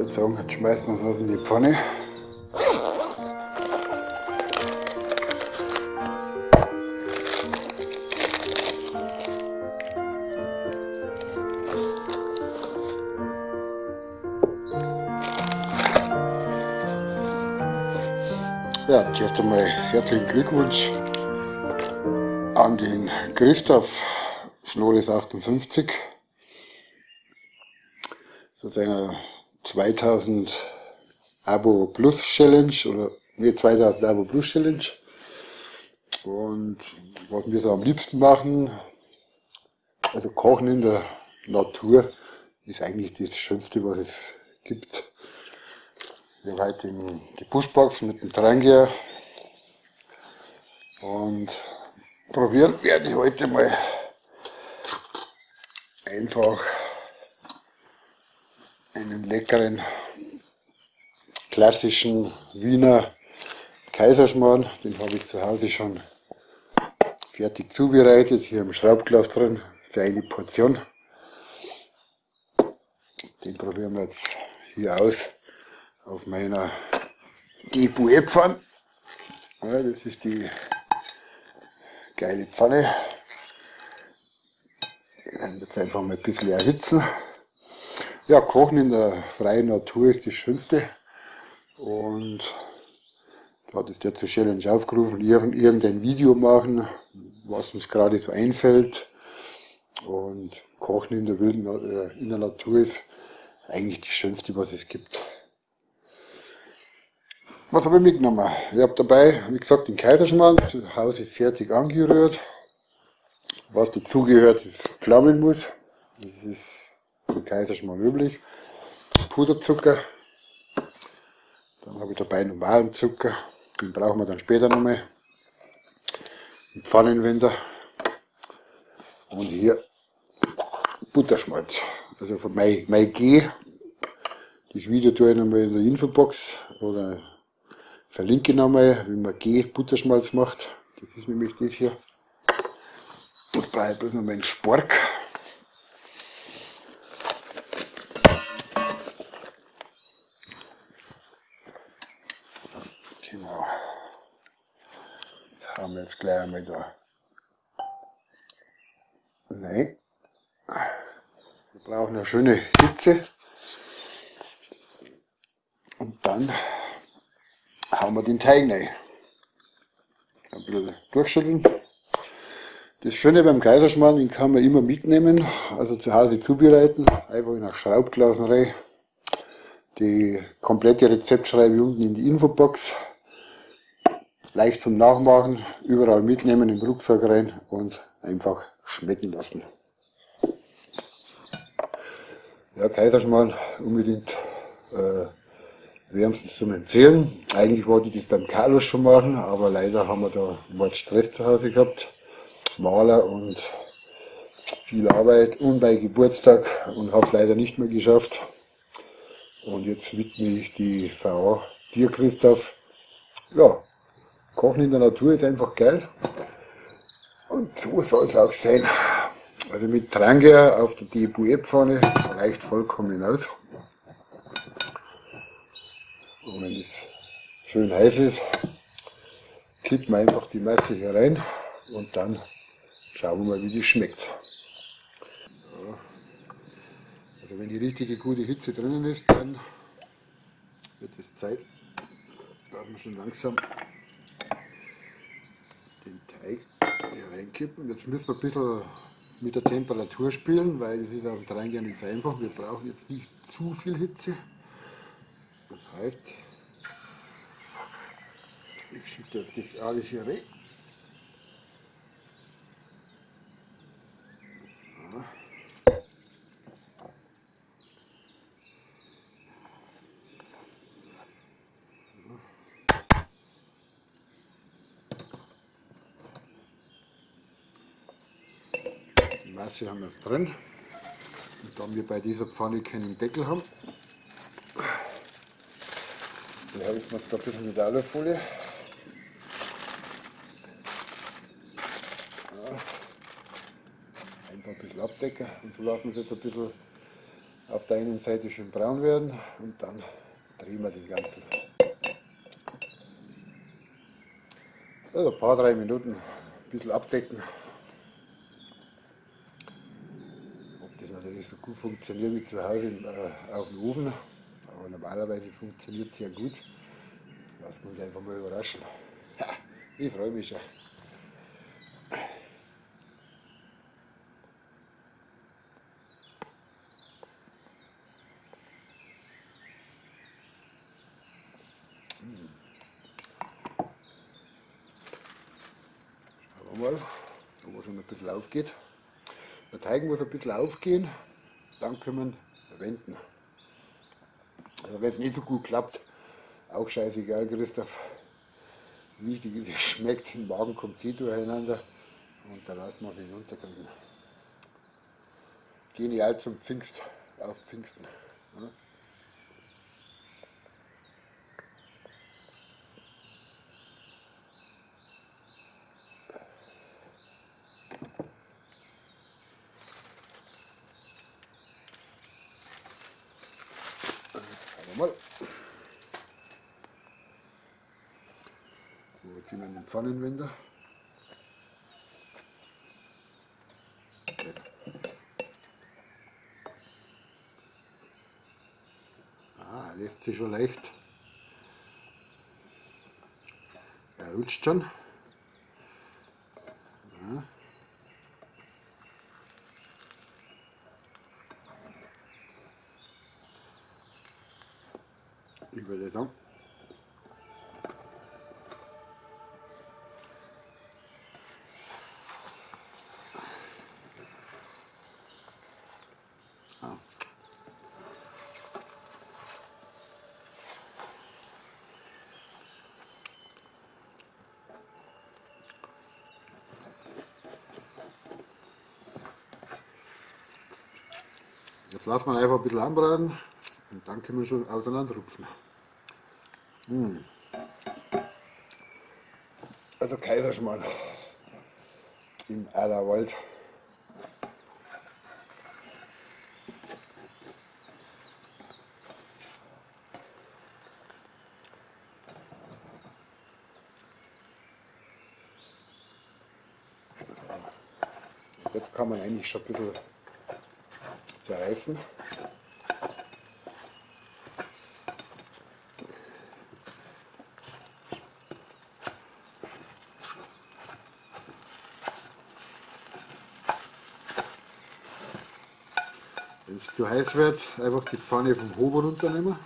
Ich würde sagen, jetzt schmeißen wir was in die Pfanne. Ja, zuerst einmal herzlichen Glückwunsch an den Christoph Schnores 58 zu seiner 2000 Abo Plus Challenge oder nee, 2000 Abo Plus Challenge. Und was wir so am liebsten machen, also Kochen in der Natur, ist eigentlich das Schönste, was es gibt. Ich habe heute die Bushbox mit dem Trangia und probieren werde ich heute mal einfach einen leckeren klassischen Wiener Kaiserschmarrn. Den habe ich zu Hause schon fertig zubereitet, hier im Schraubglas drin für eine Portion. Den probieren wir jetzt hier aus auf meiner Depot-Pfanne. Ja, das ist die geile Pfanne. Die werden wir jetzt einfach mal ein bisschen erhitzen. Ja, Kochen in der freien Natur ist das Schönste. Und da hat es der zur Challenge aufgerufen, irgendein Video machen, was uns gerade so einfällt. Und Kochen in der wilden, in der Natur ist eigentlich das Schönste, was es gibt. Was habe ich mitgenommen? Ich habe dabei, wie gesagt, den Kaiserschmarrn zu Hause fertig angerührt. Was dazugehört, ist Pflaumenmus. Das ist im Kaiserschmarrn üblich. Puderzucker. Dann habe ich dabei normalen Zucker. Den brauchen wir dann später nochmal. Einen Pfannenwender. Und hier Butterschmalz. Also von MyG. Das Video tue ich nochmal in der Infobox oder verlinke nochmal, wie man G Butterschmalz macht. Das ist nämlich das hier. Das brauche ich bloß noch meinen Spork. Genau. Das haben wir jetzt gleich einmal da. Nein. Wir brauchen eine schöne Hitze. Und dann hauen wir den Teig rein. Ein bisschen durchschütteln. Das Schöne beim Kaiserschmarrn, den kann man immer mitnehmen, also zu Hause zubereiten, einfach in ein Schraubglas rein. Die komplette Rezept schreibe ich unten in die Infobox. Leicht zum Nachmachen, überall mitnehmen, im Rucksack rein und einfach schmecken lassen. Ja, Kaiserschmarrn unbedingt wärmstens zum Empfehlen. Eigentlich wollte ich das beim Carlos schon machen, aber leider haben wir da mal Stress zu Hause gehabt. Maler und viel Arbeit und bei Geburtstag und habe es leider nicht mehr geschafft. Und jetzt widme ich die VA dir, Christoph. Ja, Kochen in der Natur ist einfach geil. Und so soll es auch sein. Also mit Trangia auf der Depot-Pfanne reicht vollkommen aus. Und wenn es schön heiß ist, kippt man einfach die Masse hier rein und dann schauen wir mal, wie die schmeckt. Ja. Also wenn die richtige gute Hitze drinnen ist, dann wird es Zeit, dass wir schon langsam den Teig hier reinkippen. Jetzt müssen wir ein bisschen mit der Temperatur spielen, weil es ist auf dem Trangia nicht so einfach. Wir brauchen jetzt nicht zu viel Hitze. Das heißt, ich schütte jetzt das alles hier rein. Die Masse haben wir jetzt drin. Und da wir bei dieser Pfanne keinen Deckel haben, dann habe ich mir jetzt da ein bisschen mit Alufolie. Ja. Einfach ein bisschen abdecken und so lassen wir es jetzt ein bisschen Auf der einen Seite schön braun werden und dann drehen wir den ganzen. Also ein paar, 3 Minuten ein bisschen abdecken. Ob das natürlich so gut funktioniert wie zu Hause auf dem Ofen, aber normalerweise funktioniert es sehr gut. Lassen wir uns einfach mal überraschen. Ha, ich freue mich schon. Schauen wir mal, ob er schon ein bisschen aufgeht. Der Teig muss ein bisschen aufgehen, dann können wir ihn wenden. Also wenn es nicht so gut klappt, auch scheißegal, Christoph. Wichtig ist, es schmeckt, im Magen kommt eh durcheinander und da lassen wir es nicht unterkriegen. Genial zum Pfingst, auf Pfingsten. Ja. Schauen wir mal. Wo ziehen wir den Pfannenwender? Ah, lässt sich schon leicht. Er rutscht schon. Ja. Ich würde sagen, jetzt lassen wir einfach ein bisschen anbraten und dann können wir schon auseinanderrupfen. Also Kaiserschmarrn im Allerwald. Jetzt kann man eigentlich schon ein bisschen zerreißen. Wenn es zu heiß wird, einfach die Pfanne vom Hobo runternehmen.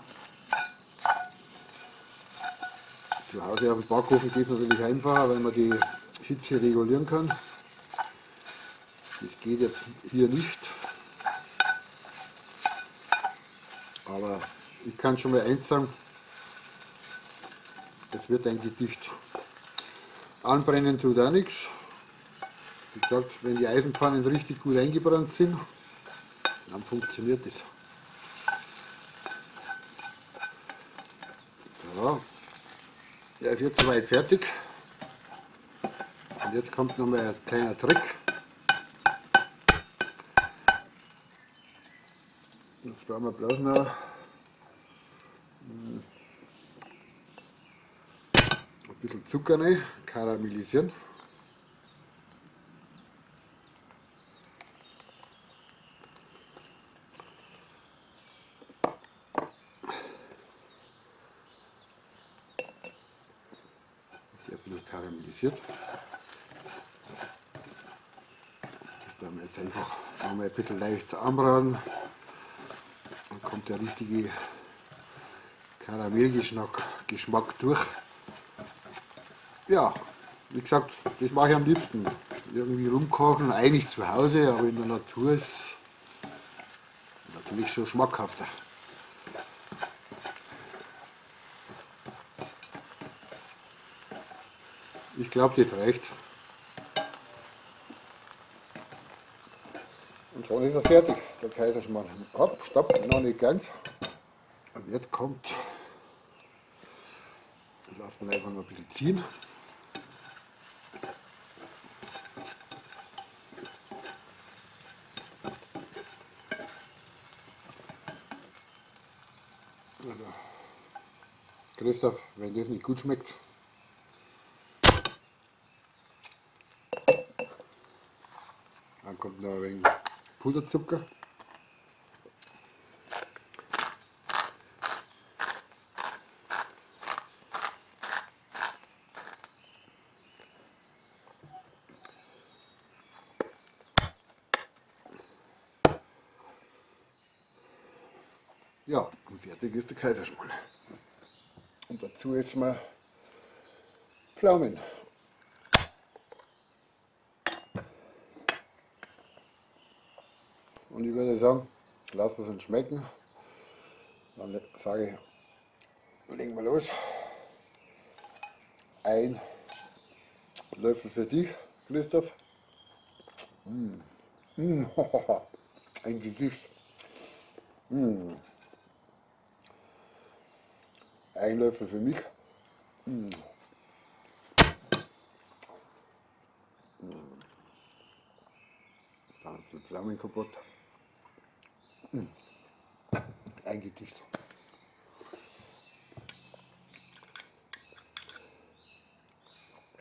Zu Hause auf dem Backofen geht es natürlich einfacher, weil man die Hitze regulieren kann. Das geht jetzt hier nicht. Aber ich kann schon mal eins sagen, es wird ein Gedicht. Anbrennen tut auch nichts. Wie gesagt, wenn die Eisenpfannen richtig gut eingebrannt sind, dann funktioniert das. So. Der ist jetzt soweit fertig. Und jetzt kommt noch mal ein kleiner Trick. Jetzt brauchen wir bloß noch ein bisschen Zucker rein, karamellisieren. Der ein bisschen karamellisiert. Das werden wir jetzt einfach noch mal ein bisschen leicht anbraten. Dann kommt der richtige Karamellgeschmack durch. Ja, wie gesagt, das mache ich am liebsten. Irgendwie rumkochen, eigentlich zu Hause, aber in der Natur ist natürlich schon schmackhafter. Ich glaube, das reicht. Und schon ist er fertig, der Kaiserschmarrn. Hopp, stopp, noch nicht ganz. Und jetzt kommt, lassen wir einfach noch ein bisschen ziehen. Also, Christoph, wenn das nicht gut schmeckt, dann kommt noch ein wenig Puderzucker. Ja, und fertig ist der Kaiserschmarrn. Und dazu essen wir Pflaumen. Und ich würde sagen, lassen wir es uns schmecken. Dann sage ich, legen wir los. Ein Löffel für dich, Christoph. Mmh. Mmh. Ein Gesicht. Mmh. Ein Löffel für mich. Mmh. Mmh. Dann ein bisschen Pflaumenkompott. Mmh. Ein Gedicht.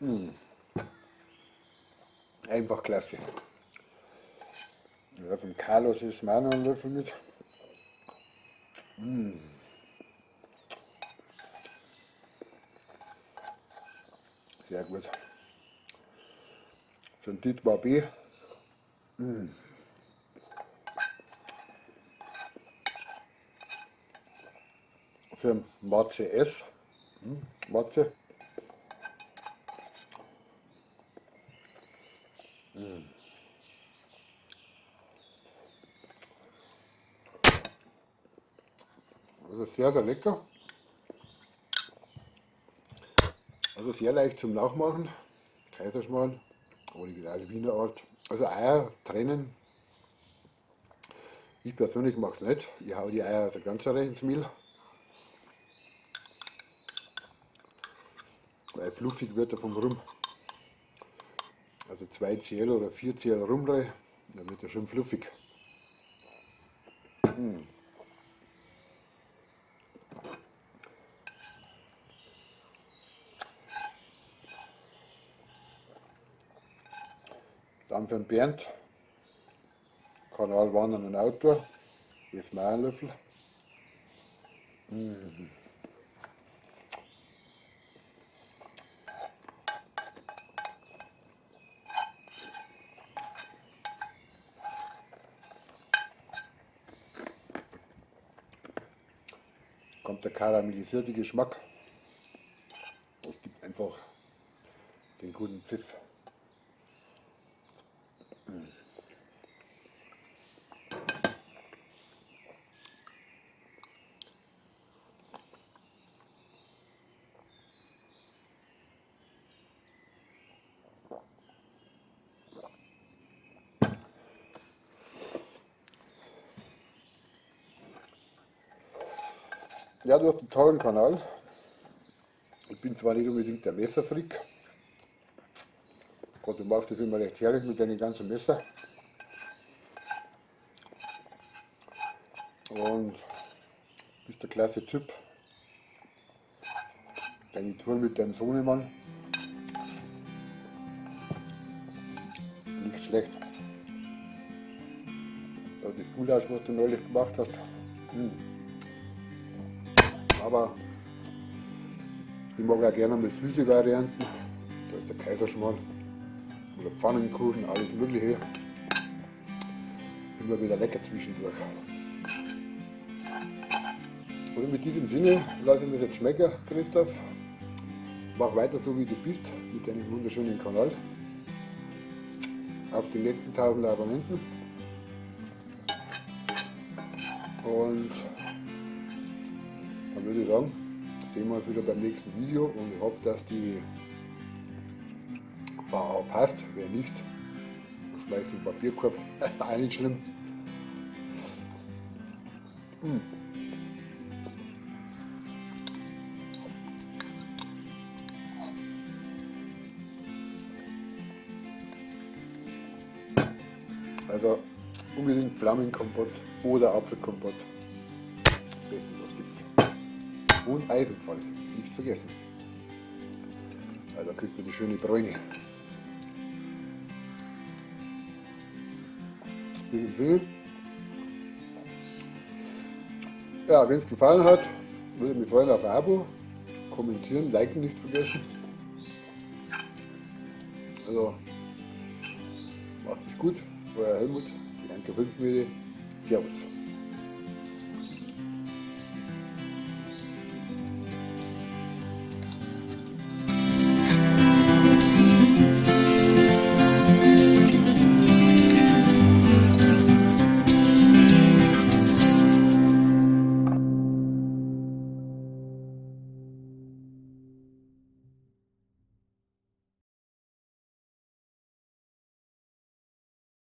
Mmh. Einfach klasse. Ja, vom Carlos ist mir auch noch ein Löffel mit. Mmh. Sehr gut. Für den Dietmar B. Mmh. Für den Matze S. Matze. Mmh. Also sehr, sehr lecker. Also sehr leicht zum Nachmachen. Kaiserschmarrn, originale Wiener Art. Also Eier trennen. Ich persönlich mache es nicht. Ich hau die Eier also ganz rein ins Mehl. Weil fluffig wird er vom Rum. Also 2 Zähl oder 4 Zähl Rum rein, dann wird er schön fluffig. Mmh. Dann für den Bernd, Kanal Wandern und Outdoor, das ist mein Löffel. Mmh. Kommt der karamellisierte Geschmack. Das gibt einfach den guten Pfiff. Ja, du hast einen tollen Kanal. Ich bin zwar nicht unbedingt der Messerfreak. Gott, du machst das immer recht herrlich mit deinen ganzen Messer. Und bist der klasse Typ. Deine Tour mit deinem Sohnemann. Nicht schlecht. Das Gulasch, was du neulich gemacht hast. Aber ich mag auch gerne mal süße Varianten. Da ist der Kaiserschmarrn oder Pfannenkuchen, alles Mögliche. Immer wieder lecker zwischendurch. Und mit diesem Sinne lasse ich mir jetzt schmecken, Christoph. Mach weiter so, wie du bist, mit deinem wunderschönen Kanal. Auf die nächsten 1000 Abonnenten. Und dann würde ich sagen, sehen wir uns wieder beim nächsten Video und ich hoffe, dass die VA passt. Wer nicht, dann schmeiß ich den Papierkorb. Auch nicht schlimm. Also unbedingt Pflaumenkompott oder Apfelkompott. Beste, was es gibt. Und Eisenpfahl, nicht vergessen. Weil da kriegt man die schöne Bräune. In diesem Sinne. Ja, wenn es gefallen hat, würde ich mich freuen auf ein Abo. Kommentieren, liken nicht vergessen. Also, macht es gut. Euer Helmut, die Anker 5 Schmiede. Servus.